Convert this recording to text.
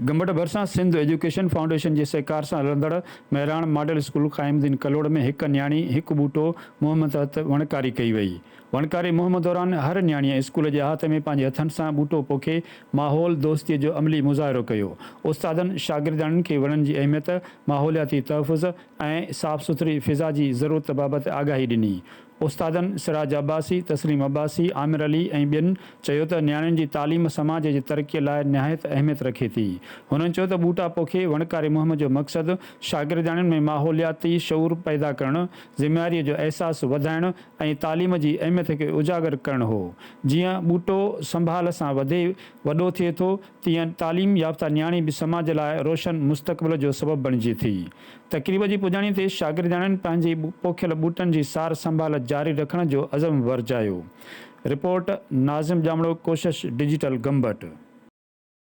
گمبٽ ڀرسان Sindh education foundation جي سهڪار سان هلندڙ مهراڻ ماڊل اسڪول قائم الدين ڪلوڙ ۾ هڪ نياڻي هڪ ٻوٽو مهم تحت وڻڪاري ڪئي وئي. وڻڪاري مهم دوران هر نياڻيء اسڪول جي احاطي ۾ پنهنجي هٿن سان ٻوٽو پوکي ماحول دوستيء جو عملي مظاهرو ڪيو. استادن شاگردياڻين کي وڻن جي اهميت، ماحولياتي تحفظ ۽ صاف سٿري فضا جي ضرورت بابت آگاهي ڏني. استادن سراج عباسي، تسليم عباسي، عامر علي ۽ ٻين چيو ته نياڻين جي تعليم سماج جي ترقي لاء نهايت اهميت رکي ٿي. هنن چيو ته ٻوٽا پوکي وڻڪاري مهم جو مقصد شاگردياڻين ۾ ماحولياتي شعور پيدا ڪرڻ، ذميواري جو احساس وڌائڻ ۽ تعليم جي اهميت کي اجاگر ڪرڻ هو. جيئن ٻوٽو سنڀال سان وڌي وڏو ٿئي ٿو، تيئن تعليم يافته نياڻي به سماج لاء روشن مستقبل جو سبب بڻجي ٿي. تقريب جي پڄاڻي تي شاگردياڻين پنهنجي پوکيل ٻوٽن جي سار سنڀال جاري رکڻ جو عزم ورجايو. رپورٽ، ناظم ڄامڙو، ڪوشش ڊجيٽل گمبٽ.